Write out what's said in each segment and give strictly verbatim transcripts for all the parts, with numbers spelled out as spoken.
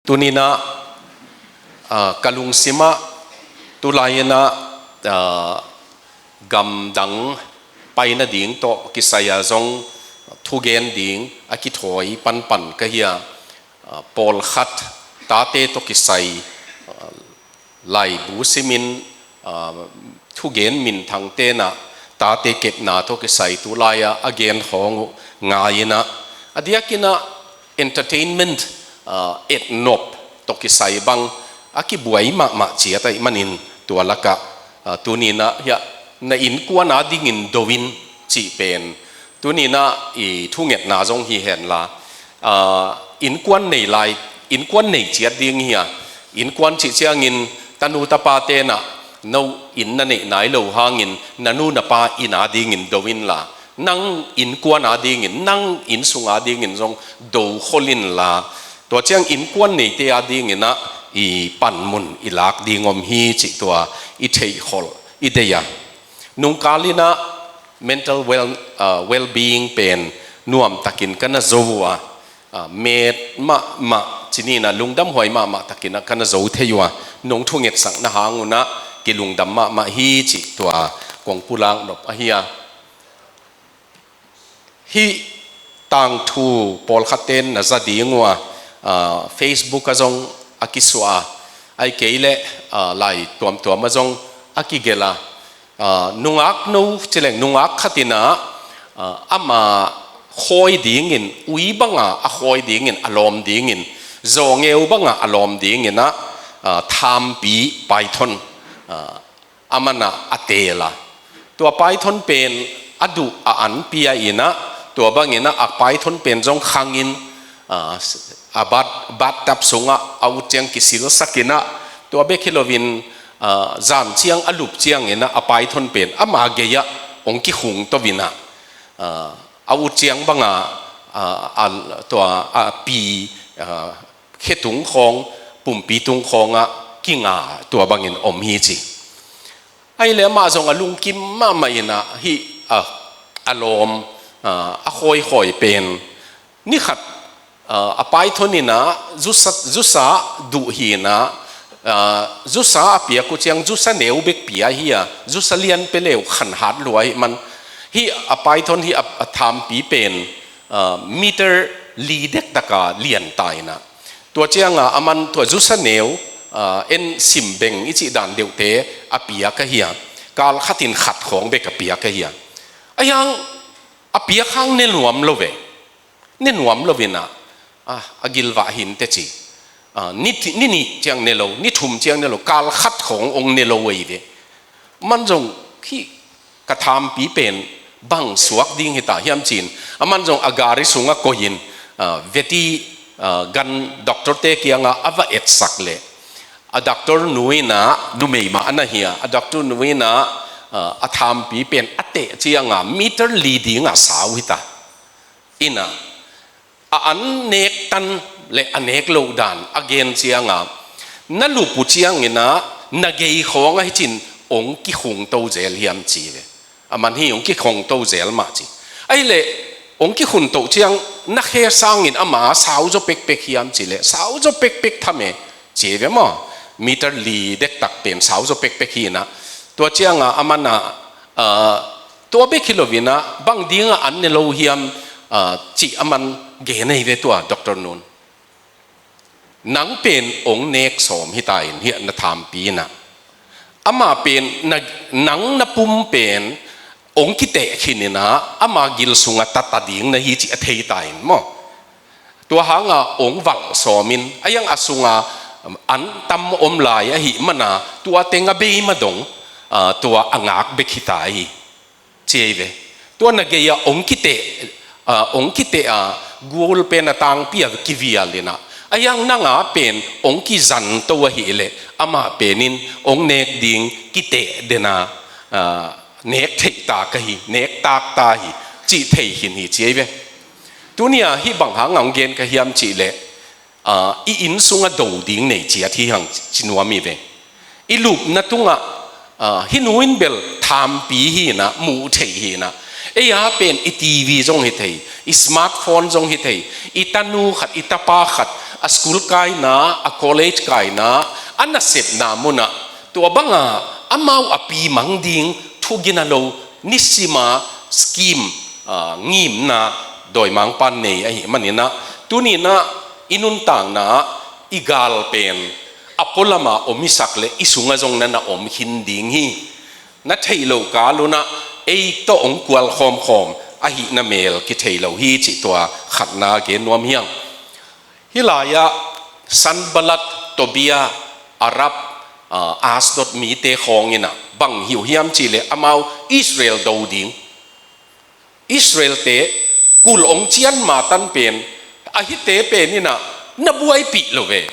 Tuninah, ah, ka lungsimah tulai-inah, ah, gamdang paina ding tawh kisai-a zong thugen ding a kithawi panpan ka hi a, ah, pawlkhat tate tawh kisai, ah, laibu simin, ah, thugen minthang tenah tate kepna tawh kisai tulai-a a gen khawng uh ngai-inah, a diakinah entertainment, ah, etnop tawh kisai bang a kibuai mahmah ciat ahih manin tua lakah, ah, tuninah hiah na innkuan adingin do in cih pen tuninah i thungetna zong hi henla, ah, innkuan nei lai, innkuan nei ciat ding hi a, innkuan cih ciangin tanu tapa tenah no inn na neih nai lo hangin na nu na pa inn adingin do inla, nang innkuan adingin, nang inn sung adingin zong do khol inla, tua ciang innkuan neite adinginah i panmun i lak ding om hi cih tua i theihkholh i deih a. Nungkalinah mental well, ah, well-being pen nuamtakin ka na zo uh a, ah, met mahmah cininah lungdamhuai mahmah takinah ka na zo thei uh a, nong thungetsakna hang unah kilungdam mahmah hi cih tua kong pulak nop ahi a. Hih tangthu pawlkhatten na za ding uh a, ah, Facebook ah zong a kisuah a, ahih kei leh, ah, lai tuamtuam ah zong a kigelh a, ah, nungak no cileng nungak khatinah, ah, ama khawi dingin, ui banga a khawi dingin, a lawm dingin, zawngeu banga a lawm dinginah, ah, thampi python, ah, amanah a teel a. Tua python pen a duh a an pia inah, tua banginah a python pen zong khangin, ah, a bat, bathtub sungah a ut ciang kisilsakinah, tua bek hi loin, ah, zan ciang a lup cianginah a python pen ama gei-ah hong kikhungto inah, ah, a ut ciang banga, ah, a, tua a pi, ah, khetung khawng, pumpi tung khawngah kinga tua bangin om hi ci. Ahih leh amah zong a lungkim mahmah inah hih, ah, a lawm, ah, a khawikhawi pen ni khat, ah, a python inah zusa, zusa duh hinah, ah, zusa a piak uh ciang zusa neu bek pia hi a, zusa lian pia le uh khanhat lua ahih man, hih a python hih a, a thampi pen, ah, meter li dektaka lian ta inah, tua cianga aman tua zusa neu, ah, en simbeng i cih dan deuhte a piak ahi a, kal khatin khat khawng bek a piak ahi a. Ahi hang a piak hang ne nuam lo ve. Ne nuam lo inah, ah, a gilvah hinteh ci. Ah, ni, ni nih ciang ne lo, ni thum ciang ne lo, kal khat khawng hong ne lo ahi ve. Aman zong hih ka thampi pen bang suak ding hi ta hiam ci-in, aman zong a gari sungah koihin, ah, veti, ah, gan doctor-te kiangah a va etsak leh, a doctor nu inah, numei mah a na hi a, a doctor nu inah, ah, a thampi pen a teh cianga meter li dinga sau hi ta. Inah, a an nek tan le a nek loh dan a gen cianga, na lup uh cianginah na gei khawng ahi cin hong kikhungto zel hiam ci ve. Aman hi hong kikhungto zel mah ci. Ahih leh hong kikhungto ciang na khe sangin ama sau zaw pekpek hiam ci leh sau zaw pekpek tham e ci ve maw. Meter li dektak pen sau zaw pekpek hi inah. Tua cianga amanah, ah, tua bek hi loinah bang dinga an ne lo hiam, ah, cih aman gen ahi ve tua doctor nun. Nang pen hong nek sawm hi ta in hiah na thampi inah. Amah pen na, nang na pum pen hong kiteh khin inah ama gil sungah tata ding na hi cih a thei ta in maw. Tua hanga hong valh sawmin, a iang a sunga an tam om lai ahih mana tua teng a bei ma dong, ah, tua a ngak bek hi ta hi. Ci ei ve. Tua na gei-ah hong kiteh, ah, hong kiteh a, gul pen a tangpi a kivial inah, a iang nanga pen hong kizanto ahih leh amah penin hong nek ding kiteh dena, ah, nek theih ta ka hi, nek tak ta hi, cih thei khin hi ci ei ve. Tunia hih bang hanga hong gen ka hiam cih leh, ah, i inn sungah do ding nei ciat hi hang ci nuam hi ve. I lupna tungah, ah, hih nu in bel thampi hi inah, muh theih hi inah. Ei a pen i TV zong hi thei, i smartphone zong hi thei, i tanu khat, i tapa khat, a school kaina, a college kaina, a nasepna munah tua banga amau a pi mang ding thugina lo nisima scheme, ah, ngimna dawimangpan nei ahih maninah, tuninah i nuntakna ah i gal pen a pualama om i sak le i sungah zong na na om khin ding hi. Na theih loh kal unah ei tawh hong kual khawmkhawm ahihna mel kithei lo hi cih tua khatna gen nuam hiang. Hih lai-ah Sanballat, Tobia, Arab, ah, Asdod mite khawng inah bang hi uh hiam cihleh amau Israel do ding. Israelte kulh hong cian matan pen, a hihte pen inah na buaipih lo ve.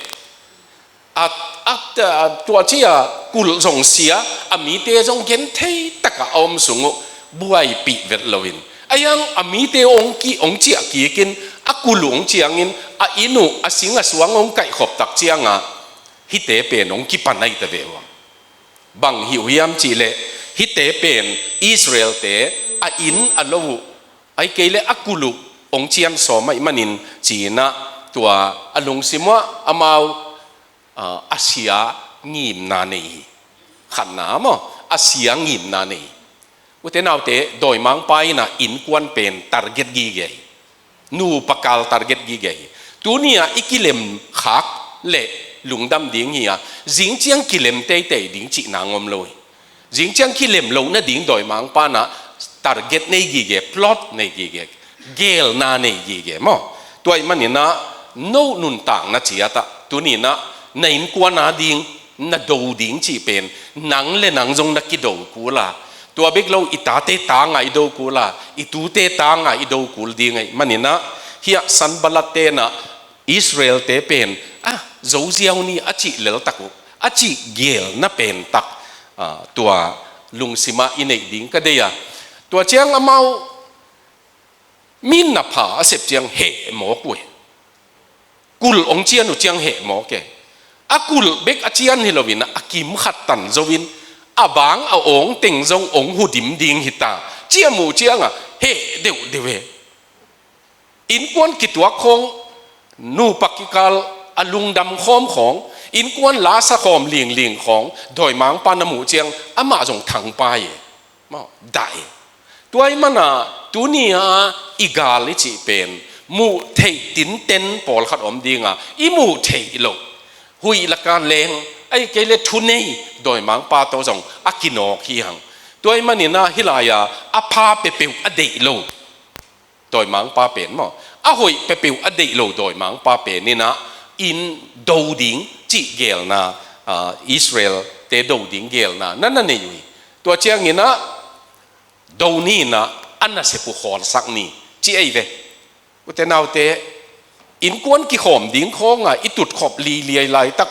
A, a, a, tua ci-a kulh zong sia, a mite zong genthei takah a om sung uh buaipih vet loin, a hiang a mite hong ki, hong ciah kikin, a kulh uh hong ciangin, a inn uh, a sing a suang hong kaihkhop tak cianga hihte pen hong kipan ahi ta ve uh. Bang hi uh hiam cihleh, hihte pen Israelte a inn a lo uh, ahih kei leh a kulh uh hong cian sawm ahih manin ci-inah tua a lungsim uah amau, ah, a sia ngimna nei hi. Khatna maw, a sia ngimna nei hi. Ute naute, dawimangpa inah innkuan pen target gige hi. Nupa kal target gige hi. Tuni-ah i kilem khak leh lungdam ding hi-a, zingciang kilem teitei ding cihna ngom lo hi. Zingciang kilem loh nading dawimangpa inah target nei gige, plot nei gige, gelna nei gige maw. Tua ahih maninah no nuntakna ciatah tuninah na innkuan ading na do ding cih pen nang le nang zong na kido kul a, tua bek lo i tate tanga i do kul a, i tute tanga i do kul ding ahih maninah, hiah Sanballat tenah Israelte pen, ah, zo ziau ni a cih leltak uh, a cih gelna pentak, ah, tua lungsimah i neih ding ka deih a. Tua ciang amau min na pha a sep ciang heh mawk uh hi. Kulh hong cian uh ciang heh mawk e. A kulh bek a cian hi loin a kim khat tan zoin a bang a awng teng zong hong hudim ding hi ta, ci-a muh cianga heh deuhdeuh e. Innkuan kituak khawng, nupa kikal a lungdam khawm khawng, innkuan lasa khawm lingling khawng dawimangpa na muh ciang amah zong thangpai e. Maw, dah e. Tua ahih mana tuni-a i gal i cih pen muh theih tinten pawlkhat om dinga, i muh theih loh, huih laka leng, ahih kei leh thunei dawimangpa tawh zong a kinawk hi hang. Tua ahih maninah hih lai-a a pha peuhpeuh a deih lo dawimangpa pen maw, a hoih peuhpeuh a deih lo dawimangpa pen inah inn do ding cih gelna, ah, Israelte do ding gelna na na nei uh hi. Tua cianginah do ni inah a nasep uh khawlsak ni ci ei ve. Ute naute, innkuan kikhawm ding khawnga i tutkhop liliai laitak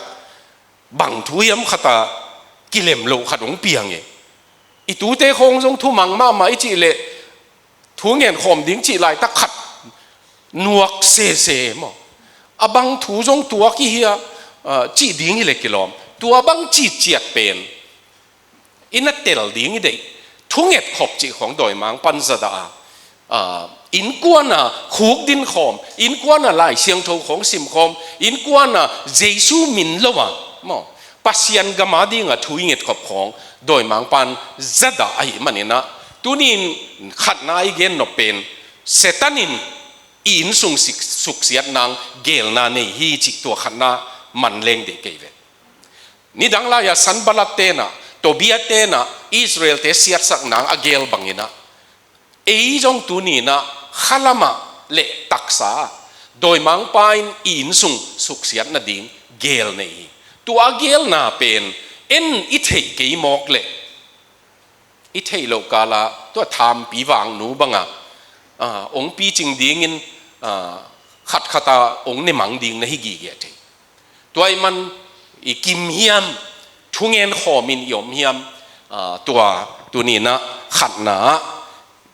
bang thu hiam khata kilem loh khat hong piang e. I tute khawng zong thumang mahmah i cih leh thu ngen khawm ding cih laitak khat nuak sese maw, a bang thu zong tuak i hia, ah, cih ding hi leh kilawm. Tua bang citciat pen i na tel ding i deih. Thunget khop cih khawng dawimangpan zadah a, ah, innkuana khukdin khawm, innkuana Lai Siangtho khawng sim khawm, innkuana Jesu min lo a maw, Pasian gam adinga thu i nget khop khawng dawimangpan zadah ahih maninah, tunin khatna i gen nop pen Satan in i innsung sik-, suksiat nang gelna nei hi cih tua khatna man leng deih kei ve. Nidang lai-a Sanballat tenah, Tobia tenah Israelte siatsak nang a gel banginah, ei zong tuninah khalamah le taksa dawimangpa in i innsung suksiat nading gel nei hi. Tua a gelna pen en i theih kei mawk leh, i theih loh kala tua thampi vangnu banga, ah, hong picing dingin, ah, khatkhat a hong nemang ding na hi gige thei. Tua ahih man i kim hiam, thungen khawmin i om hiam, ah, tua tuninah khatna ah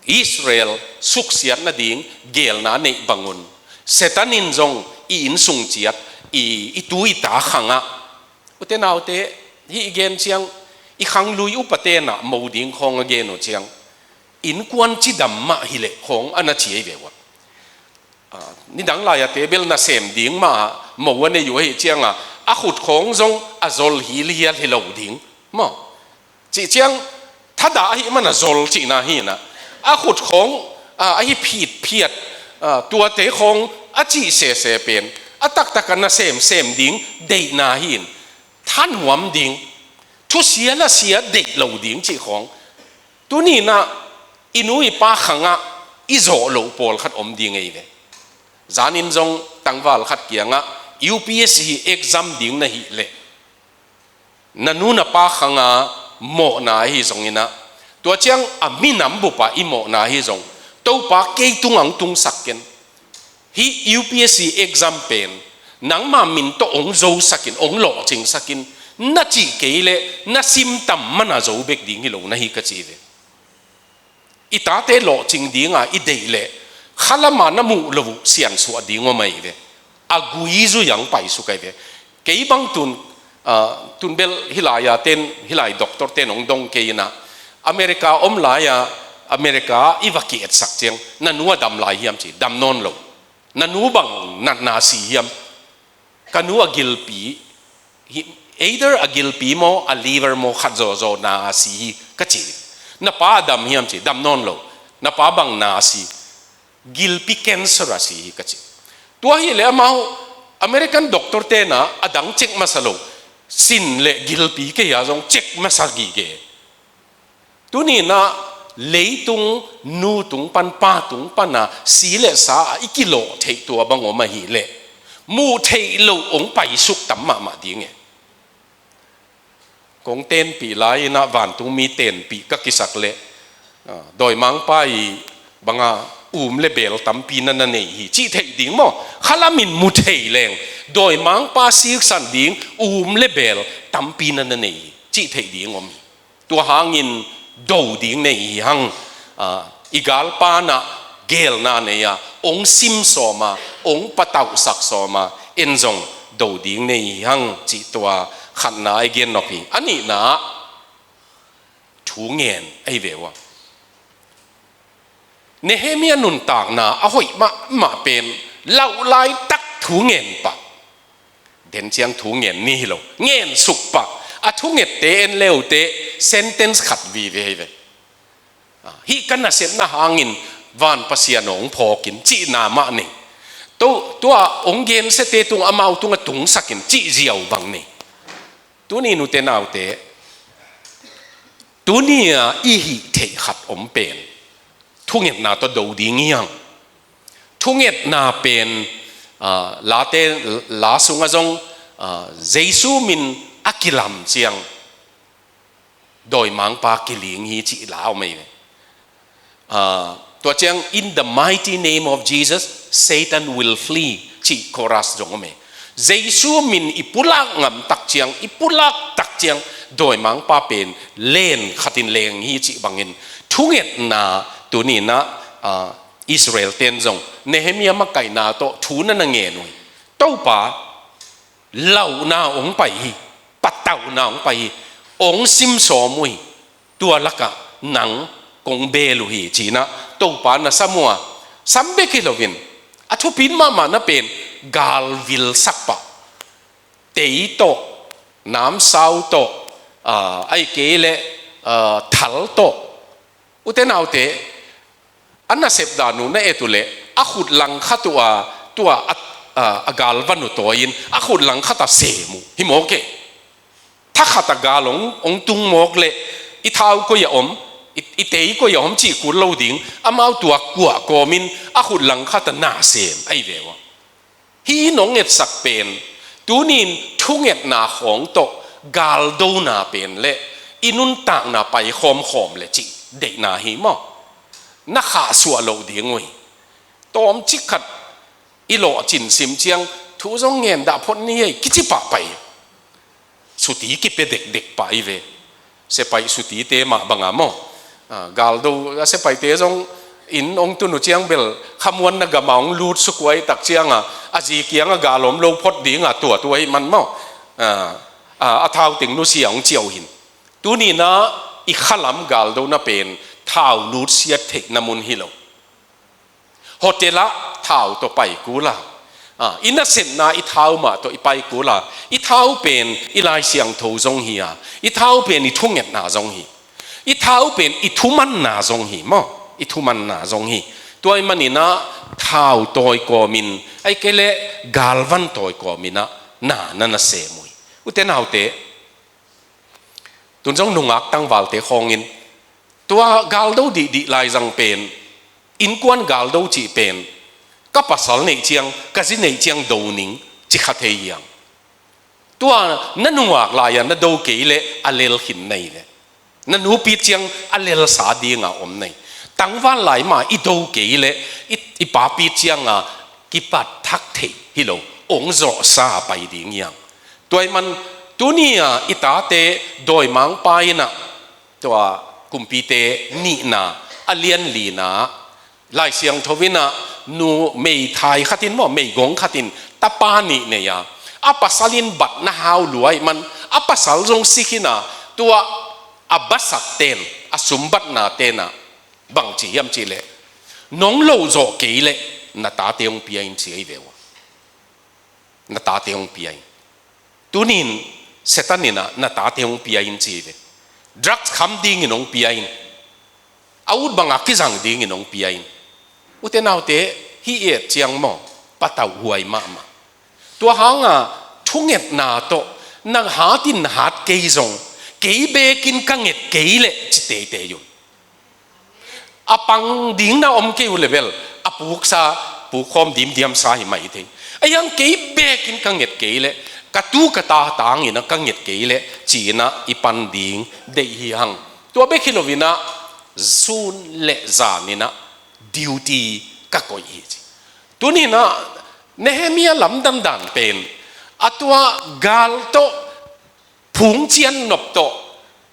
Israel suksiat nading gelna neih bangun, Satan in zong i innsung ciat, i, i tu i ta khangah, ute naute, hih i gen ciang, i khanglui upa tenah mo ding khawng a gen uh ciang, innkuan cidam mah hileh khawng a na ci ei ve uh a. Ah, nidang lai-a table nasem ding mah Mo a nei uh ahih cianga a khut khawng zong a zol hilhial hi lo ding maw? Cih ciang thadah ahih mana zol cihna hi na, a khut khawng a, ahi phitphiat, a, tuate khawng a cih sese pen a taktaka na semsem ding deihna hi in, thanuam ding, thusia lasia deih lo ding cih khawng. Tuninah i nu i pa khangah i zawh loh pawlkhat om ding ei ve. Zanin zong tangval khat kiangah U P S C exam ding na hih leh, na nu na pa khanga mawhna ahi zonginah, tua ciang a minam bupa i mawhna ahi zong, Topa kei tungah hong tungsak ken. Hih U P S C exam pen nangma min tawh hong zosakin, hong lawhcingsakin, na cih kei leh na sim tam mana zo bek ding hi lo na hi ka ci ve. I tate lawhcing dinga i deih leh khalama na muh lo uh siansuah ding om ahi ve. A gui zui ang paisuk ahi ve. Kei bang tun, ah, tun bel hilai-a ten, hilai doctor ten hong dong kei inah, America om lai-a, America i va ki-etsak ciang, na nu a dam lai hiam ci, dam nawn lo. Na nu bang natna si hiam? Ka nu a gilpi hi, either a gilpi maw, a liver maw, khat zawzaw na a si hi ka ci. Na pa a dam hiam ci, dam nawn lo. Na pa bang na a si? Gilpi cancer a si hi ka ci. Tua hileh amau American doctor tenah a dang check masa lo, sin le gilpi kei a zong check masa gige. Tuninah leitung nu tung pan, pa tung pana si le sa a i kilawh theih tua bang om ahih leh, muh theih loh hong paisuk tam mahmah ding e. Kong tenpih lai-inah vantungmi tenpih ka kisak leh, ah, dawimangpa i banga um le beel tampi na na nei hi cih theih ding maw? Khalamin mu thei leng, dawimangpa siksan ding um le beel tampi na na nei hi cih theih ding om hi. Tua hangin do ding nei hi hang, ah, i galpa nah geelna nei-a, hong sim sawma, hong patauhsak sawma, en zong do ding nei hi hang cih tua khatna i gen nop hi. A nihna, thu ngen ahi ve ua. Nehemia nuntakna a hoih mahmah pen lauh laitak thu ngen pah. Den ciang thu ngen ni hi lo, ngen suk pah. A thungette en leute sentence khat vive hi ve. Ah, hih ka nasepna hangin van Pasian hong phawkin cihna mah nei. Tua, tua hong gensiate tung amau tungah tungsakin cih ziau bang nei. Tuni nute naute, tuni-a i hih theih khat om pen thungetna tawh do ding hi hang. Thungetna pen, ah, late, la sungah zong, ah, Jesu min a kilam ciang dawimangpa kiling hi cih la om ei ve. Ah, tua ciang, "In the mighty name of Jesus, Satan will flee," cih chorus zong om ei. Jesu min i pulak ngam tak ciang, i pulak tak ciang, dawimangpa pen len khatin leng hi cih bangin, thungetna tuninah, ah, Israel ten zong Nehemia makaihna tawh thu na na ngen uh hi. Topa, lauhna hong pai hi, patauhna hong pai hi, hong sim sawm uh hi, tua lakah nang kong beel uh hi, cinah Topa na sam uh a, sam bek hi loin, a thupin mahmah na pen galvil sak pah, tei tawh, namsau tawh, ah, ahih kei leh, ah, thal tawh, ute naute, a nasep dan uh na et uh leh, a khut langkhat uh a, tua a, a, a galvan uh tawi-in, a khut langkhat a sem uh hi mawk e. Thakhat a gal hong, hong tung mawk leh, i thau koi a om, i, i tei koi a om cih kul lo ding, amau tua kuah kawmin, a khut langkhat a na sem ahi ve uh a. Hih in hong etsak pen, tunin thungetna khawng tawh galdona pen le i nuntakna pai khawmkhawm le cih deihna hi maw? Na khahsuah loh ding uh hi. Tawmcik khat i lawhcin sim ciang thu zong ngen dah phot ni hei kici pah pai. Suti kipia dekdek pah hi ve. Sepaih sutite mah banga maw? Ah, galdo a sepaihte zong inn hong tun uh ciang bel khamuanna gama hong lut suk uh ahih tak cianga, a zi kianga gal om lo phot dinga tuat uh ahih man maw? Ah, ah, a thau teng nusia hong ciah uh hin. Tuninah i khalam galdona pen thau lutsiat theihna mun hi lo. Hotel ah thau tawh pai kul a, Ah, i nasepna i thau mah tawh i pai kul a, i thau pen i Lai Siangtho zong hi a, i thau pen i thungetna zong hi, i thau pen i thumanna zong hi maw, i thumanna zong hi. Tua ahih manin ah thau tawi kawmin, ahih kei leh galvan tawi kawmin ah na na na sem uh hi. Ute naute, tun zong nungak tangvalte khawngin, tua galdo dihdih laizang pen, innkuan galdo cih pen, ka pasal neih ciang, ka zi neih ciang do ning ci kha thei hiam? Tua na nungak lai-a na do kei leh a lel khin na hi ve. Na nupit ciang a lelsa dinga om na hi. Tangval lai mah i do kei leh i, i papit cianga kipat thak theih hi lo, ong zawhsa pai ding hiam? Tua ahih man, tuni-a i tate dawimangpa in ah, tua kumpite nihna, a lian lina, Lai Siangtho in ah, nu meithai khatin maw, meigong khatin tapa nih nei a, a pasal in bat na hau lua ahih man, a pasal zong si khin a, tua a basak ten, a sumbatna ten ah bang ci hiam cih leh, nong loh zawh kei leh na tate hong pia in ci ahi ve ua. Na tate hong pia in. Tunin Satan in ah na tate hong pia in ci hi ve. Drugs kham dingin hong pia in. A ut bangah kizang dingin hong pia in. Ute naute, hih i et ciang maw, patauhuai mahmah. Tua hanga thungetna tawh, na hatin na hat kei zong, kei bekin ka nget kei leh ci teitei un. A pang ding na om kei uh leh bel, a puksa, pukkhawm dimdiamsa hi mah hi thei. Ahi hang kei bekin ka nget kei leh, ka tu ka ta tangin ah ka nget kei leh, ci-in ah i pan ding deih hi hang. Tua bek hi loin ah, sun le zanin ah duty ka koih hi ci. Tunin ah, Nehemiah lamdang dan pen, a tua gal tawh, phungcian nop tawh,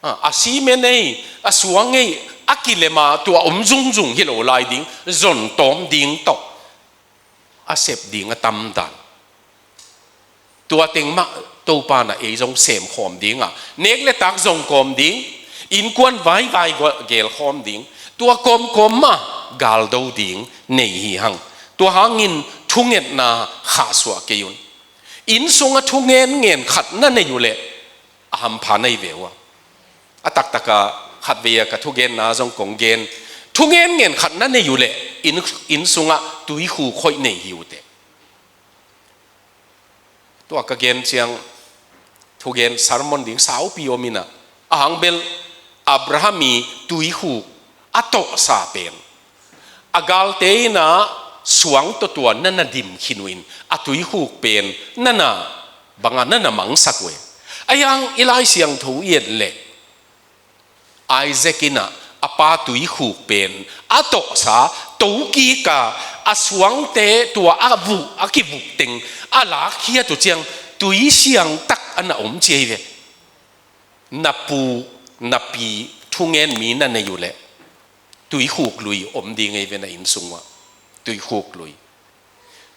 a, a sime nei, a suang ei, a kilema tua om zungzung hi lo lai ding, zon tawm ding tawh a sep ding a tam dan. Tua teng mah Topa in ah ei zong sem khawm ding a, nek le tak zong kawm ding, innkuan vaivai gel khawm ding, tua kawmkawm mah galdo ding nei hi hang. Tua hangin thungetna khahsuah kei un. Inn sungah thungenngen khat na nei uh leh, a hampha na hi ve ua. A taktaka khatvei a ka thugenna zong kong gen. Thungenngen khat na nei uh leh, inn, inn sungah tuikhuk hoih nei hi uh teh. Tua ka gen ciang, thugen sermon ding saupi om in ah, a hang bel Abraham i tuikhuk a tawhsa pen, a galte in ah suang tawh tua na na dim khin uh in, a tuikhuk pen na na, bangah na na mangsak uh e. Ahi hang i Lai Siangtho i et leh, Isaac in ah a pa tuikhuk pen a tawhsa, tokik a, a suangte tua a vuk, a kivuk teng a lakkhiat uh ciang, tui siangtak a na om ci ahi ve. Na pu, na pi, thungen mi na nei uh leh, tuikhuk lui om ding ahi ve na inn sungah. Tuikhuk lui.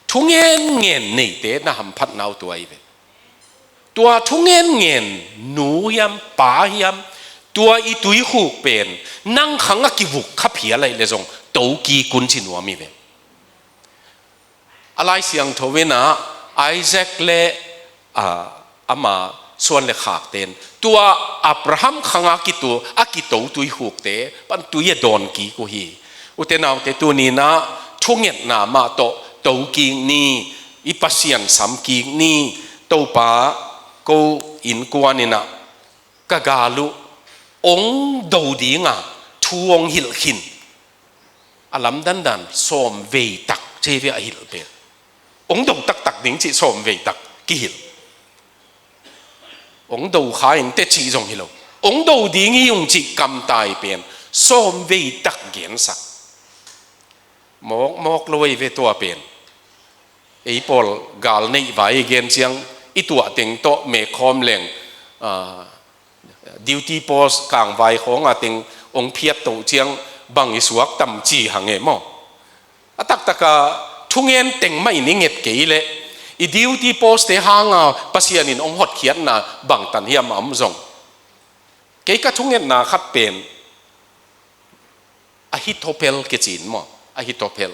Thungenngen neite na hamphatna uh tua ahi ve. Tua thungenngen nu hiam, pa hiam, tua i tuikhuk pen, nang khang a kivuk kha phial ahih leh zong, tokik un ci nuam ahi ve. A Lai Siangtho in ah, Isaac le, a, ama suan le khakte in, tua Abraham khang a kitu, a kito tuikhukte pan tui a dawnkik uh hi. Ute naute, tuni in ah thungetna mah tawh tokik ni, i Pasian samkik ni. Topa, ko innkuan in ah ka gal uh ong do dinga thu ong hilh khin. A lamdang dan sawm vei tak ci ve a hilh pen. Ong do taktak ding cih sawm vei tak kihilh. Ong do kha in teh cih zong hi lo. Ong do ding hi ung cih kamtai pen sawm vei tak gensak. Mawkmawk lo ei ve tua pen. Ei pawl gal neih vai i gen ciang, i tuah teng tawh mekhawm leng, a, duty post kangvai khawng a teng ong phiat toh ciang bang i suak tam ci hang e maw. A taktaka thungen teng mah in i nget kei leh, i duty post te hanga Pasian in ong hotkhiatna bangtan hiam a om zong. Kei ka thungetna khat pen, Ahithophel kici in maw, Ahithophel.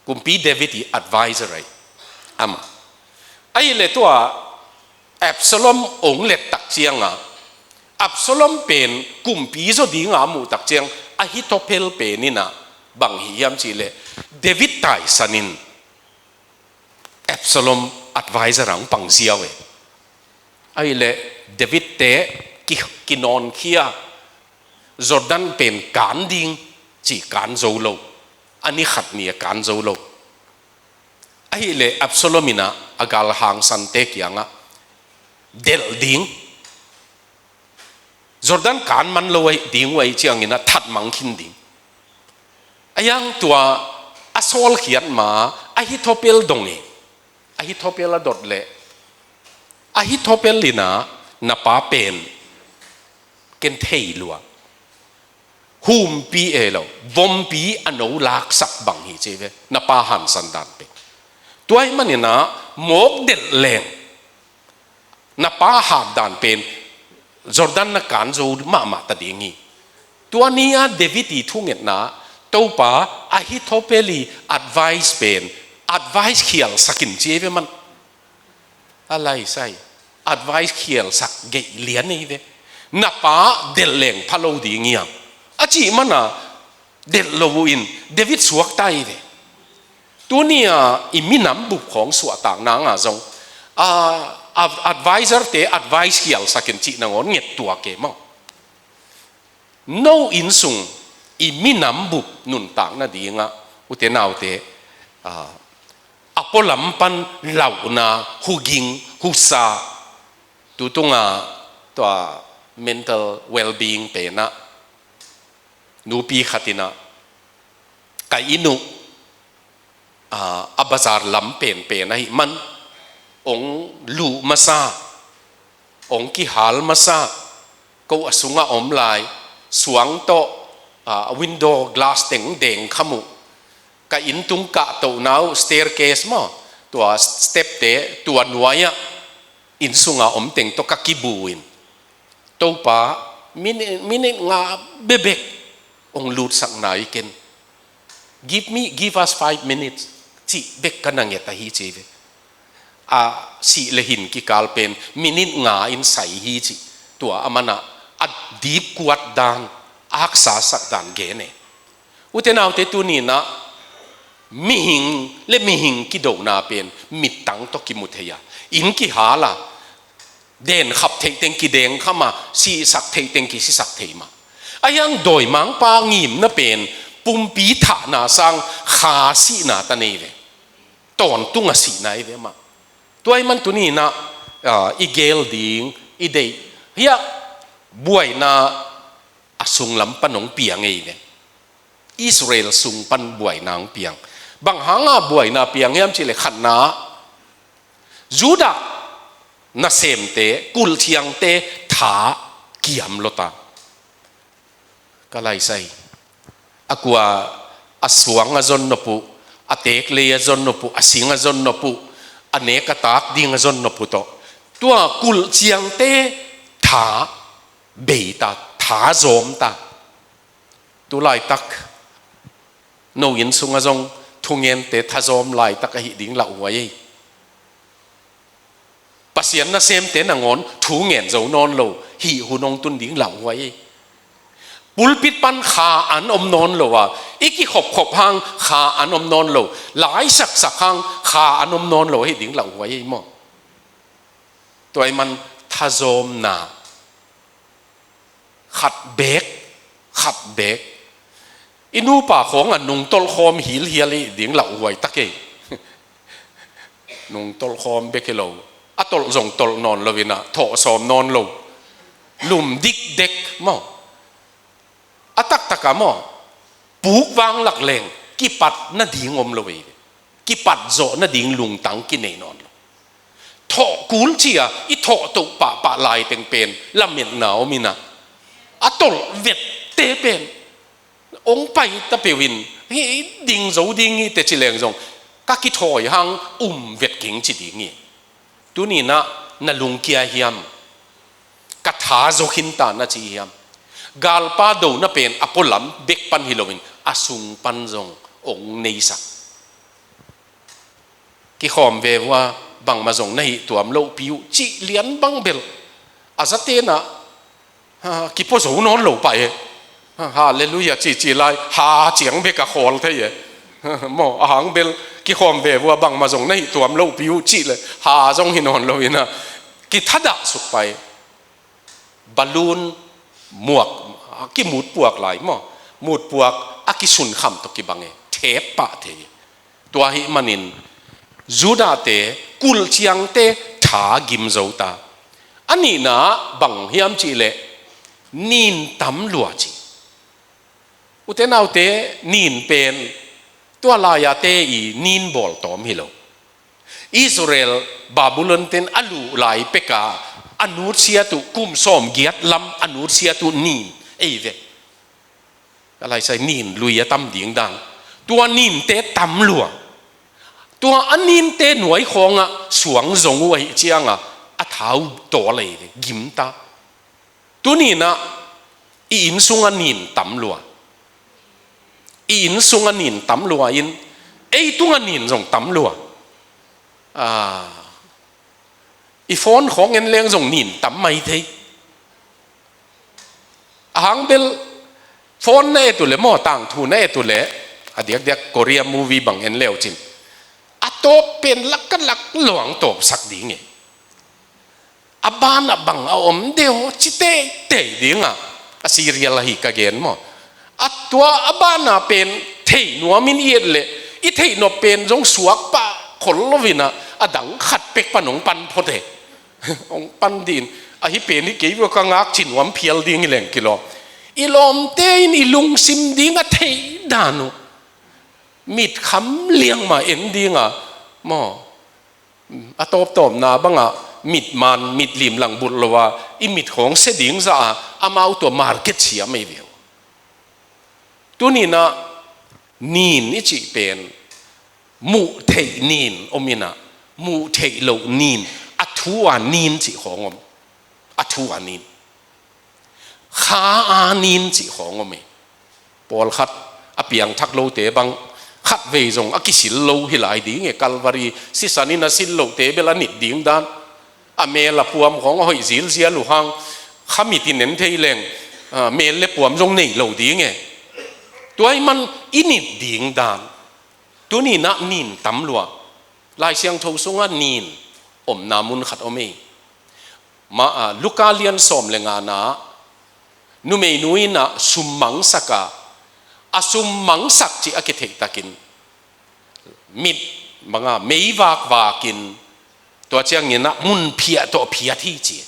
Kumpi David i advisor ahi. Amah. Ahih leh tua Absalom ong let tak cianga, Absalom pen kumpi zaw dinga a muh tak ciang, Ahithophel pen in ah bang hi hiam cih leh, David taisan in Absalom advisor ah ong pang ziau e. Ahih leh David te ki, kinawnkhia, Jordan pen kan ding ci, kan zo lo. A ni khat ni a kan zo lo. Ahih leh Absalom in ah a galhang sante kiangah delh ding, Jordan kan man lo ahih ding uh ahih ciangin ah thatmang khin ding. A yang tua a sawlkhiat ma Ahithophel dong e. Ahithophel a dot leh, Ahithophel in ah, "Na pa pen ken thei lua, humpi e lo, vompi a no laksak bang hi," ci ve, na pa hansan dan pen. Tua ahih manin ah mawk delh leng, na pa hat dan pen Jordan na kan zo mahmah ta ding hi. Tua ni-a David i thungetna, Topa, Ahithophel i advice pen advice khialsak in ci ve man. A lai sai, advice khialsak geih lian ei ve. Na pa delh leng pha lo ding hiam a cih mana delh lo uh in David suakta ei ve. Tuni-a i minam bup khawng suahtak nanga zong, a, a, advisor te advice khialsak in cih nangawn ngettuak e maw. No innsung i minam bup nuntak nadingah, ute naute, a, a pualam pan lauhna, huging, husa, tutunga tua mental well-being penah, nupi khat inah, ka inn uh, a, a bazar lam penpen ahih man, ong luh masa, ong kihal masa, ko a sungah om lai, suang tawh, a, window glass teng dengkham uh, ka inn tung kahtohna uh staircase maw, tua step te, tua nuai-ah inn sunga om teng tawh ka kibu in, Topa, minute, minute nga bebek ong lutsak nai ken. Give me, give us five minutes, cih bek ka na nget ahi ci ve. A sih le hin kikal pen minute nga in sai hi cih, tua a mana a dipkuat dan, aksa sak dan gen e. Ute naute, tuni inah mihing le mihing kidona pen mittang tawh kimu thei a, inn kihal a, denkhap theih teng kidengkham a, sihsak theih teng kisisak thei mah. A hiang dawimangpa ngimna pen pumpi thahna sang kha sihna ta nei ve. Tawntung a sihna ei ve mah. Tua ahih man tuni inah, a, i gel ding, i deih hiah buaina a sunglam pan ong piang ei ve. Israel sung pan buaina ong piang. Bang hanga buaina piang hiam cih leh, khatna, Judah nasemte, kulhciangte tha kiam lota. Ka lai sai. A kua a suang a zon nop uh, a teeklei a zon nop uh, a sing a zon nop uh, a nek a tak ding a zon nop uh tawh, tua kulhciangte tha beita, tha zawmta. Tu laitak no inn sungah zong thungente thazawm laitak ahih ding lauhuai ei. Pasian nasemte nangawn thu ngen zo nawn lo, hih hun hong tun ding lauhuai ei. Pulpit pan kha an om nawn lo a, i kikhopkhop hang kha an om nawn lo, lai saksak hang kha an om nawn lo ahih ding lauhuai ei maw. Tua ahih man thazawmna khat beek, khat beek. I nupa khawng a nungtolh khawm hilhial i ding lauhuai tak ei. Nungtolh khawm bek hi lo, a tolh zong tolh nawn lo inah, thawh sawm nawn lo, lum dikdek maw. A taktak a maw, puk vang lak leng kipat nading om lo ei. Kipat zawh nading lungtang kinei nawn lo. Thawh kul cia i thawh toh pahpah lai teng pen lametna om inah, a tolh vette pen ong pai ta peuh in, hi ding zo ding hi teci leng zong ka kithawi hang um vet keng ci ding hi. Tuni inah na lungkia hiam? Ka tha zaw khin ta na ci hiam? Galpa dona pen a pualam bek pan hi loin a sung pan zong ong neisak. Kikhawm ve vua, bangmah zong na hih tuam lohpi uh, cih lian bang bel a zaten ah, ha, kipua zo nawn lo pah e. Ha, halleluiah cihcih lai, ha ciang bek a khawl thei e. Maw, a hang bel kikhawm ve vua, bangmah zong na hih tuam lohpi uh cih le ha zong hi nawn lo in ah, kithadah suk pah e. Balloon muak, a kimutpuak lai maw, mutpuak a kisunkham tawh kibang e, thep pah thei. Tua ahih manin Judahte kulh ciangte tha gim zo ta. A nihna bang hiam cih leh nin tam lua ci. U te nau te, nin pen tua lai-ate i nin bawl tawm hi lo. Israel Babylon ten a luh lai pek a, a nutsiat uh, kum sawmgiat lam a nutsiat uh nin ei ve. A laisai nin lui a tam ding dan. Tua ninte tam lua. Tua a ninte nuai khawngah suang zong uh ahih ciangah a thau tawl ei ve, gim ta. Tuni-in ah i inn sungah nin tam lua. I inn sungah nin tam lua in, ei tungah nin zong tam lua. Ah, i phone khawng en leng zong nin tam mai thei. A hang bel phone na et uh leh maw, tangthu na et uh leh, a diakdiak Korea movie bang en le uh cin, a tawp pen lak ka lak luang tawpsak ding e. A banah bang a om deuh ci teitei ding a, a serial ahi ka gen maw. A tua a banah pen theih nuamin i et leh, i theih nop pen zong suak pah khol lo-in ah, a dang khat pek pan hong pan phot e. Hong pan dih in, ahi pen hi kei vua, ka ngak ci nuam phial ding hi leng kilawm. I lawmte in i lungsim ding a theih dan uh, mit kham liang mah en ding a, maw. A tawptawpna bangah mit man, mit limlang bulh lo a, i mit khawng se ding zah a, amau tua market siam ei ve uh. Tuni-in ah nin i cih pen, muh theih nin om in ah, muh theih loh nin, a thu a nin cih khawng om. A thu a nin. Kha a nin cih khawng om e. Pawlkhat a piangthak lote bang, khatvei zong a kisil lo hi lai ding e, Calvary sisan in a sil lohte bel a nit ding dan. A mel a puam khawng a hoih zilzial uh hang, kha mit in en thei leng, ah, mel le puam zong nei lo ding e. Tua ahih man i nit ding dan. Tuni-in ah nin tam lua. Lai Siangtho sungah nin omna mun khat om e. Ma, ah, Luka lian sawm le ngana, numeinu in ah sum mangsak a, a sum mangsak cih a kitheih takin, mit banga meivak vakin, tua ciangin ah mun phiah tawh phiat hi ci.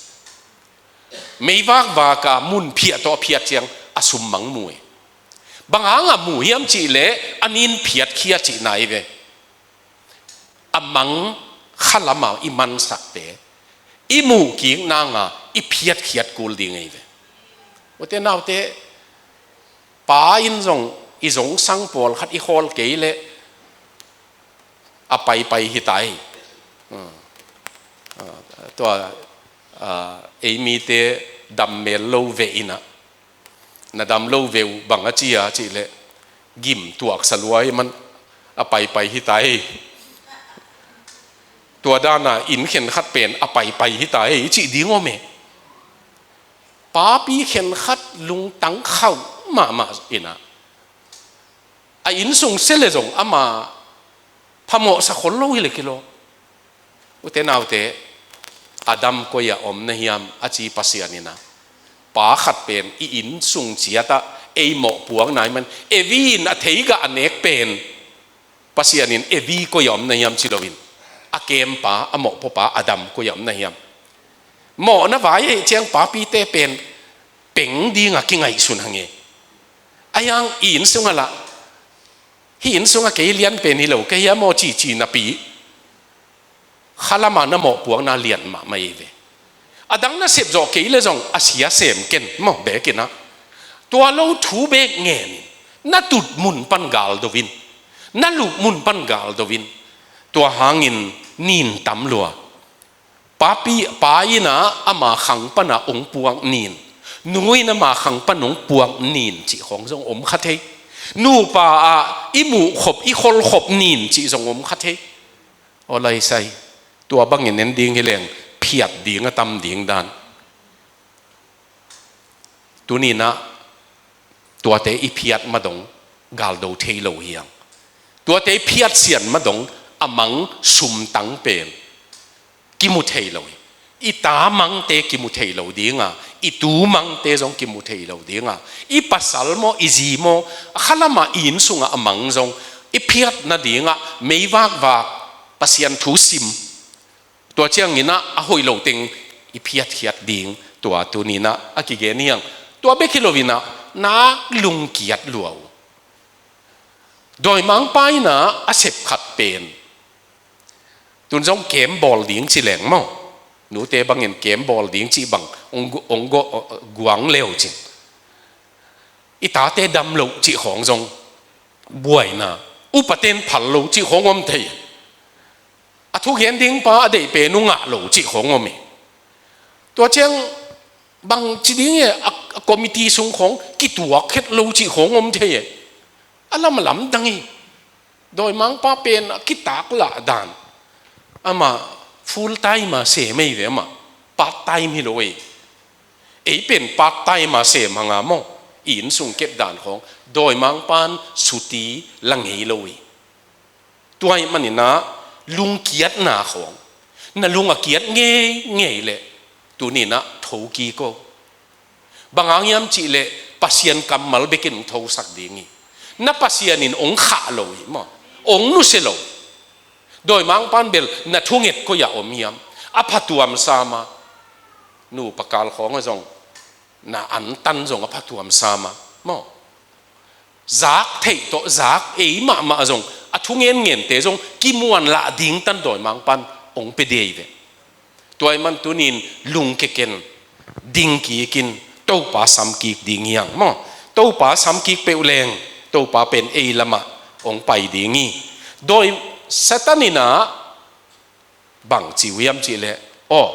Meivak vak a mun phiah tawh phiat ciang a sum mang mu e. Bang hangah mu hiam cih leh a nin phiatkhia cihna hi ve. A mang khalam a i mansakte i muh kik nang a i phiatkhiat kul ding ahi ve. U te nau te, pa in zong i zongsang pawlkhat i khawl kei leh a paipai hi ta hi. Hmm. Ah, tua, ah, ei mite dam mel lo ve in ah, na dam lo ve uh, bang a ci a cih leh, gim tuaksa lua ahih man a paipai hi ta hi. Tua dan a inn khenkhat pen a paipai hi ta hi, i cih ding om e. Papi khenkhat lungtang khauh mahmah in ah, a inn sung se leh zong ama phamawhsa khol lo hi leh kilawm. U te nau te, Adam koi ah om na hiam a ci Pasian in ah, pa khat pen i inn sung ciat ah ei mawhpuakna ahih man, Evi in a theigah a nek pen, Pasian in Evi koi ah om na hiam ci loin, a kempa, a mawhpuakpa Adam koi ah om na hiam. Mawhna vai ahih ciang papite pen peng ding a kingaihsun hang e. Ahi hang i inn sungah lah, hih inn sungah kei lian pen hi lo ka hia maw cici napi, khalam a na mawhpuakna lian mahmah hi ve. A dang na sep zawh kei leh zong a sia sem ken maw, bek in ah. Tua lo thu bek ngen in, na tut mun pan gal do in, na luh mun pan gal do in. Tua hangin nin tam lua. Papi, pa in ah ama khang pan a hong puak nin, nu in ama khang pan hong puak nin cih khawng zong om kha thei. Nupa ah i muh khop, i khol khop nin cih zong om kha thei. Aw laisai, tua bangin en ding hi leng phiat ding a tam ding dan. Tuninah tuate i phiat madong galdo thei lo hiang. Tuate i phiat sian madong a mang sumtang pen kimu thei lo hi. I ta mangte kimu thei lo dinga, i tu mangte zong kimu thei lo dinga, i pasal maw, i zi maw, a khalamah i inn sungah a mang zong i phiat nadingah meivakvak Pasian thu sim. Tua cianginah a hoih lo teng i phiatkhiat ding tua tuninah a kigen hiang. Tua bek hi loinah nak lungkiat lua uh. Dawimangpa inah a sepkhat pen tun zong kem bawl ding ci leng maw, nute bangin kem bawl ding cih bang ong gu-, ong gu-, guang leu cin. I tate dam loh cih khawng zong buaina, upaten phal lo cih khawng om thei. A thugen ding pa a deih pen uh ngah lo cih khawng om hi. Tua ciang bang ci ding e, a, a committee sung khawng kituak khet lo cih khawng om thei e. A lam a lamdang hi. Dawimangpa pen a kitak lah dan. Amah full time a sem ei ve, amah part time hi lo ei. Ei pen part time a sem hanga maw, i inn sung kep dan khawng dawimangpan suti la ngei lo ei. Tua ih maninah lungkiatna khawng na lung a kiat ngeingei leh tuninah thokik o. Bang hang hiam cihleh Pasian kammal bekin hong thosak ding hi. Na Pasian in hong khah lo hi maw, hong nusia lo. Dawimangpan bel na thunget koi-ah om hiam? A phatuam sama, nupa kal khawngah zong na antan zong a phatuam sama maw, zak theih tawh zak ei mahmah zong, a thungengente zong kimuanlah dingtan dawimangpan hong pia dei ve. Tua ih man tunin lungkeken, dingkikin Topa samkik ding hiang maw. Topa samkik peuh leng Topa pen ei lamah hong pai ding hi. Dawi Satan inah bang ci uh hiam cihleh, aw,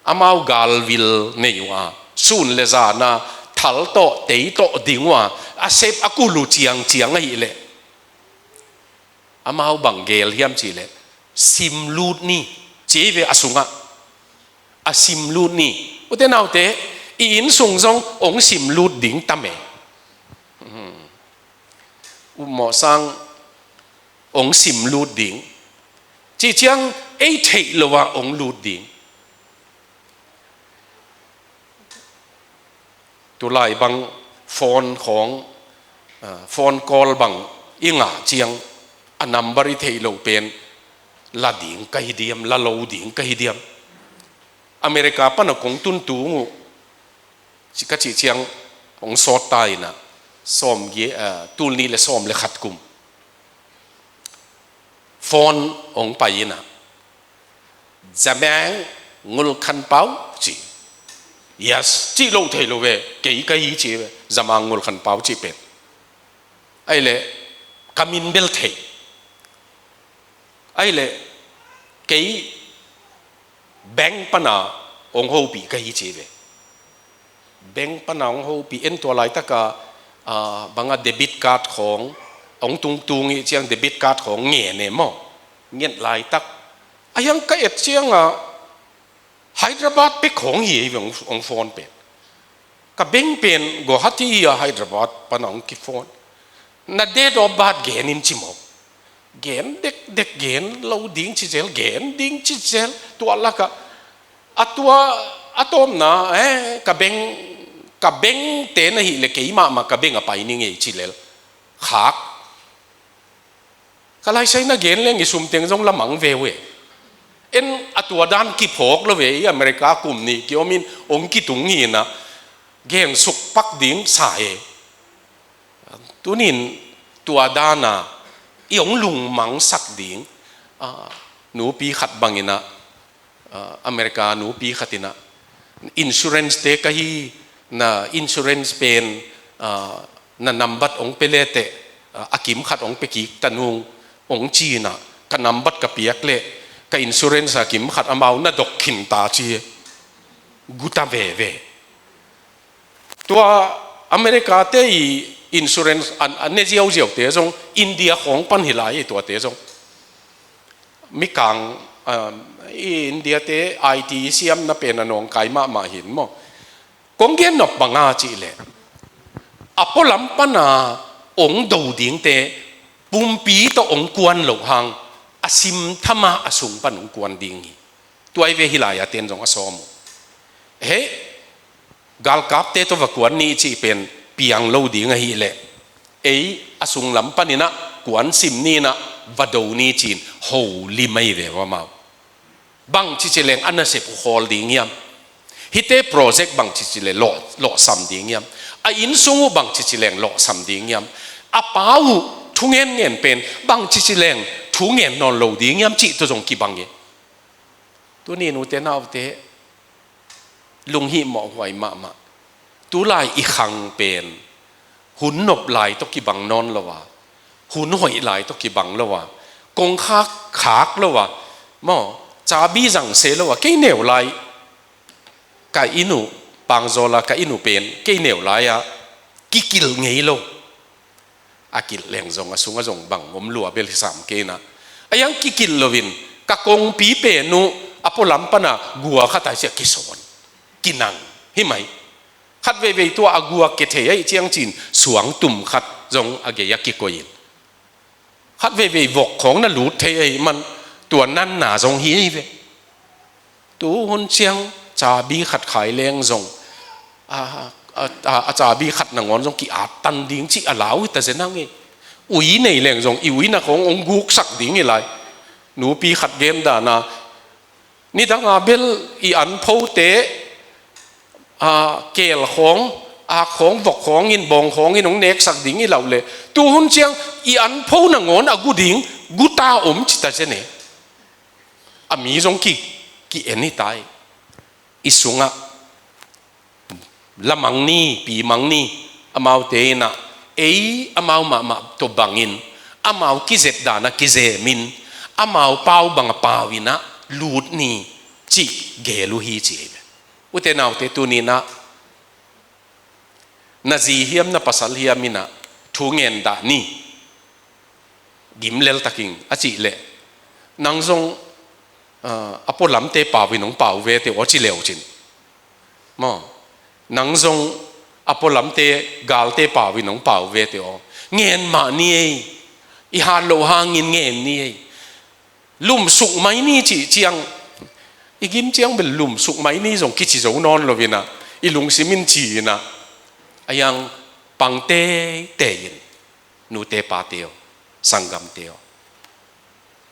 amau galvil nei uh a, sun le zana thal tawh tei tawh ding uh a, a sep a kul uh ciangciang ahihleh amau bang gel hiam cihleh, simlut ni, ci ve a sungah. A simlut ni. Ute naute, i inn sung zong hong simlut ding tam e. Upmawh sang hong simlut ding. Cih ciang ei theih lo ah hong lut ding. Tulai bang phone khawng, ah, phone call bang i ngah ciang a number i theih loh pen la ding ka hi diam, la lo ding ka hi diam. America pana kong tun tung uh, ci ka cih ciang hong sawt ta inah, sawm gi-, ah, tul nih le sawm le khat kum. Phone hong pai inah, Zamang Ngulkhanpau ci. Yes, cih lo thei lo ve, kei ka hi ci ve, Zamang Ngulkhanpau cih pen. Ahihleh ka min bel thei. Ahihleh kei bank pana hong hopih ka hi ci ve. Bank pana hong hopih, en tua laitaka, ah, banga debit card khawng hong tungtung ih ciang debit card khawng ngen e maw. Nget laitak a hiang ka et cianga Hyderabad pek khawng hi ei ve hong, hong phone pen. Ka bank pen Guwahati hi a, Hyderabad pana hong kiphone. Na date of birth gen in ci maw. Gen dekdek, gen lo ding ci zel, gen ding ci zel. Tua lakah a tua a tawpna, eh, ka bank, ka bank te na hih le kei mahmah ka bank a pai ni ngei ci lel. Khak. Ka laisai na gen leng i sum teng zong la mang ve uh e. En a tua dan kiphawk lo ve, i America kum nih kiom in hong kitung hi inah gen suk pak ding sa e. Tunin tua dana i hong lungmangsak ding, ah, nupi khat bang inah, ah, America nupi khat inah, insurance te ka hi, na insurance pen, ah, na nambat hong pia leteh, ah, a kim khat hong pia kik ta nung hong ci inah, ka nambat ka piak leh ka insurance a kim khat amau na dok khin ta ci. Guta veve. Tua America te i insurance an, an ne ziauziau te zong India khawng pan hi lai, tuate zong Mikang, ah, i India te I T siamna pen a nawngkai mahmah hi in maw. Kong gen nop bang a cih leh, a pualam pana ong do dingte pumpi tawh ong kuan loh hang, a sim thama a sung pan ong kuan ding hi. Tua hi ve, hih lai-a ten zong a sawm uh. Hei, galkapte tawh va kuan ni cih pen piang lo ding ahih leh, ei a sunglam panin ah kuan sim ni in ah va do ni ci-in holim ahi ve uh amau. Bang cici leng a nasep uh khawl ding hiam? Hihte project bang cici leng lawh, lawhsam ding hiam? A innsung uh bang cici leng lawhsam ding hiam? A pa uh thu ngenngen pen bang cici leng thu ngen nawn lo ding hiam cih tawh zong kibang hi. Tuni in ute naute, lunghimawh huai mahmah. Tulai i khang pen hun nop lai tawh kibang nawn lo a, hun hoih lai tawh kibang lo a, kongkhak khak lo a, maw, cabi zang se lo a, kei neu lai ka inn uh, Pangzawl a ka inn uh pen kei neu lai-a kikilh ngei lo. A kilh leng zong a sungah zong bang om lua bel hi sam kei in ah, a hiang kikilh loin ka kongpi pen uh a pualam pana gua khat a hi ciang kisawn, kinang hi mai. Khat veivei tua a gua kia thei ahih ciang ci-in suangtum khat zong a gei-ah kikoih in, khat veivei vok khawng na lut thei ahih man tua nanna zong hi ahi ve. Tu hun ciang cabi khat khai leng zong a, a, a, a cabi khat nangawn zong ki-attan ding cih a lau hi ta zen hang hi. Ui nei leng zong i uina khawng ong guksak ding hi lai. Nupi khat gen dan a, nidang a bel i an phote, a, keel khawng, ak khawng, vok khawng in, bawng khawng in ong neksak ding hi lo leh, tu hun ciang i an pho nangawn a gu ding, gu ta om ci ta zen e. A mi zong ki, ki-en hi ta hi. I sungah la mang ni, pi mang ni, amaute in ah ei amau mahmah tawh bangin, amau kizep dan a kizem in, amau pau bang a pau in ah lut ni cih gel uh hi ci hi ve. Ute naute, tuni in ah na zi hiam na pasal hiam in ah thu ngen dah ni. Gim lel takin a cih leh, nang zong, ah, a pualamte pau in ong pau ve teh aw ci le uh cin. Maw, nang zong a pualamte, galte pau in ong pau ve teh aw. Ngen mah ni ei, i hat loh hangin ngen ni ei. Lumsuk mai ni cih ciang, i gim ciang bel lumsuk mai ni zong kici zo nawn lo in ah, i lungsim in ci in ah, a hiang pang teitei in, nute pate aw, sanggamte aw,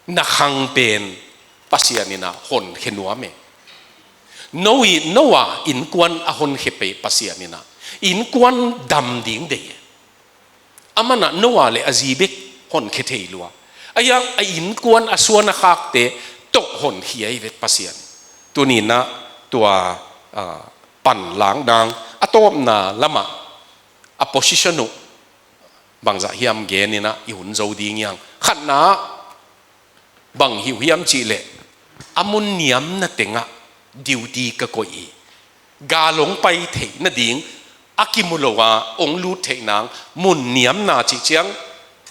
na khang pen Pasian in ah honkhia nuam e. No i, no a innkuan a honkhia pen Pasian in ah innkuan dam ding deih e. Amah in ah Noah le a zi bek honkhia thei lua. A hiang a innkuan a suan a khakte tawh honkhia hi ve Pasian. Tuni in ah tua, ah, panlak nang a tawpna lamah a position uh bangzah hiam gen in ah i hun zo ding hiang. Khatna ah bang hi uh hiam cih leh, a mun niamna tengah duty ka koih hi. Gal hong pai theih nading a kimu lo a hong lut theih nang mun niamna cih ciang,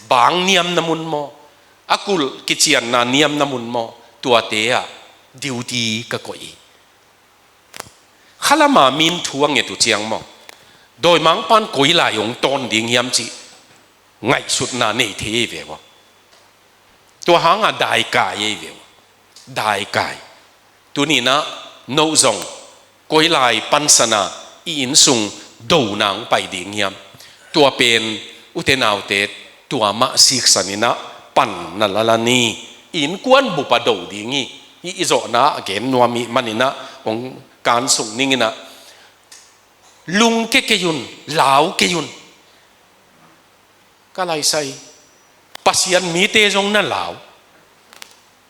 bang niamna mun maw, a kulh kicianna niamna mun maw, tuate ah duty ka koih hi. Khalama min thu a nget uh ciang maw, dawimangpa'n koi lai hong tawn ding hiam cih ngaihsutna nei thei hi ve uh. Tua hanga daikai hi ve uh. Daikai. Tuni in ah no zong koi lai pansan a i innsung dona hong pai ding hiam? Tua pen ute naute, tua mah siksan in ah pan na la la ni. I innkuan bup a do ding hi. Hih i zawhna a gen nuam i hih manin ah hong kan sung ning in ah, lungke kei un, lau kei un. Ka laisai, Pasian mite zong na lau,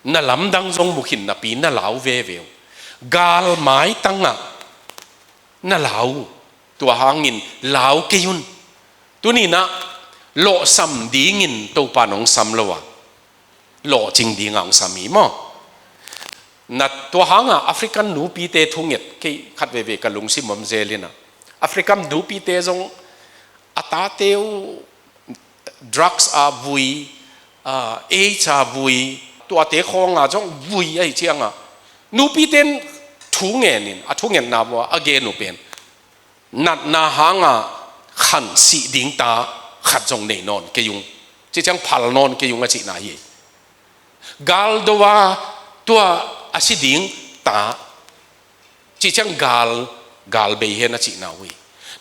na lamdang zong mu khin napi na lau veve uh. Gal maitang ah na lau uh. Tua hangin lau kei un. Tuni in ah lawhsam dingin Topa'n hong sam lo a, lawhcing ding a hong sam hi maw. Na tua hanga African nupite thunget, kei khat veve ka lungsim om zel in ah, African nupite zong a tate uh drugs a vui, ah, AIDS a vui, tuate khawngah zong vui ahi ciangah, nupite in thu ngenin, a thungetna vua a gen uh pen, natna hangah khan sih ding ta khat zong nei nawn kei ung. Ci ciang phal nawn kei ung a cihna hi. Gal do a tua a si ding ta ci ciang gal, gal bei hen a cihna uh hi.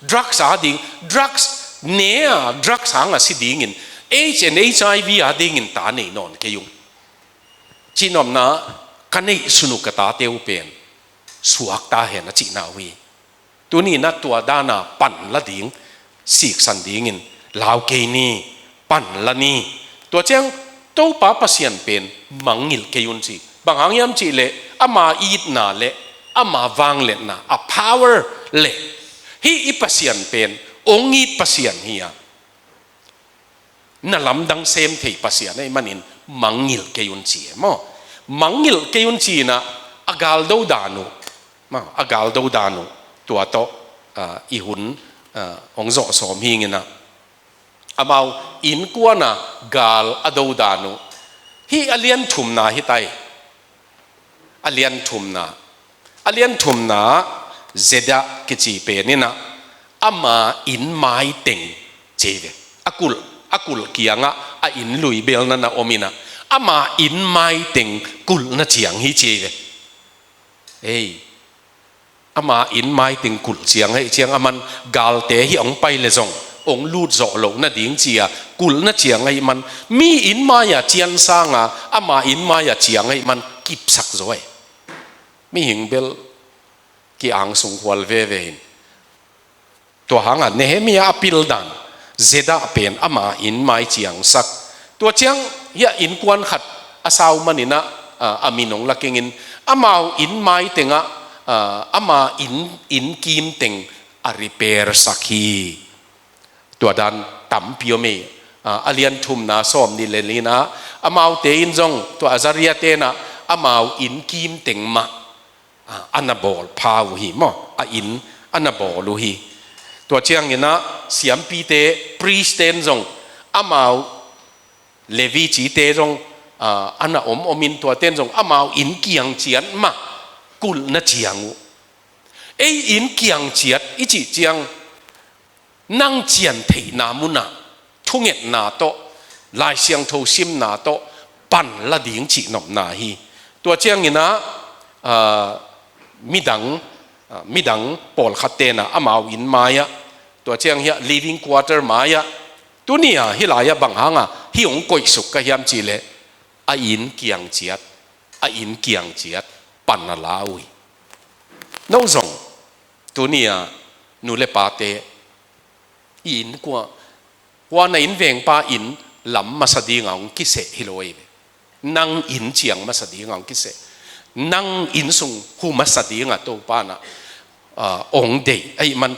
Drugs a ding, drugs ne a, drugs hangah si dingin, AIDS and HIV a dingin ta nei nawn kei ung. Cihnopna, ka neih sun uh ka tate uh pen suak ta hen a cihna uh hi. Tuni-in ah tua dana pan la ding, siksan dingin lau kei ni, pan la ni. Tua ciang Topa Pasian pen mangngilh kei un ci. Bang hang hiam cihleh ama itna le ama vangliatna, a power le, hih i Pasian pen hong it Pasian hi a, na lamdang sem thei Pasian ahih manin mangngilh kei un ci e maw. Mangngilh kei un ci-in ah a gal do dan uh, maw, a gal do dan uh, tua tawh, ah, i hun, ah, hong zawh sawm hi ing in ah, amau innkuan a gal a do dan uh. Hih a lian thumna hi ta hi. A lian thumna, a lian thumna, Zedah kici pen in ah, ama inn mai teng ci hi ve. A kulh, a kulh kiangah a inn lui bel na na om in ah, ama inn mai teng kulhna ciang hi ci hi ve. Ei, ama inn mai teng kulh ciang ahih ciang, aman galte hih hong pai leh zong hong lut zawh loh nading ci-a kulhna ciang ahih man, mi inn mai-a ciang sang a, ama inn mai-a ciang ahih man kipsak zaw e. Mihing bel ki-angsung khual veve in. Tua hangah Nehemiah a pil dan, Zedah pen ama inn mai ciangsak. Tua ciang hiah innkuan khat a sau man in ah, ah, a min hong la keng in, amau inn mai tengah, ah, ama inn, inn kim teng a repair sak hi. Tua dan tampi om hi. Ah, a lian thumna sawm nih le li-na, amaute in zong, tua Azariah-te in ah amau inn kim teng mah, ah, a na bawl pha uh hi maw, a inn a na bawl uh hi. Tua ciangin ah siampite, priest-te in zong, amau Levi cite zong, ah, a na om om in, tuate in zong amau inn kiang ciat mah kulhna ciang uh. Ei inn kiang ciat i cih ciang, nang cian theihna munah thungetna tawh, Lai Siangtho simna tawh pan la ding cihnopna hi. Tua ciangin ah, ah, midang, ah, midang pawlkhatte in ah amau inn mai-ah, tua ciang hiah living quarter mai-ah, tuni-a hih lai-ah bang hangah hih hong koihsuk ka hiam cihleh, a inn kiang ciat, a inn kiang ciat pan a la uh hi. No zong, tuni-a nu le pate, i inn kua, kua na inn vengpa inn lam masa dinga hong kiseh hi lo ei ve. Nang inn ciang masa dinga hong kiseh. Nang inn sung hu masa dinga Topa in ah, ah, hong deih ahih man,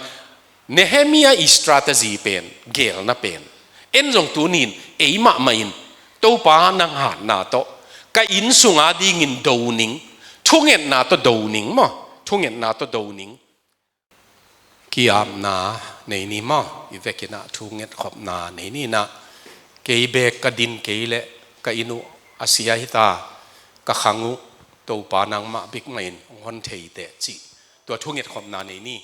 Nehemiah i strategy pen, gelna pen, en zong tuni-in ei mahmah in Topa nang hatna tawh, ka inn sunga dingin do ning, thungetna tawh do ning maw, thungetna tawh do ning. Ki-apna nei ni maw, i vekin ah thunget khopna nei ni in ah, kei beek ka din kei leh ka inn uh a sia hi ta, ka khang uh Topa nangmah bek mah in hong hon thei teh cih, tua thunget khopna nei ni.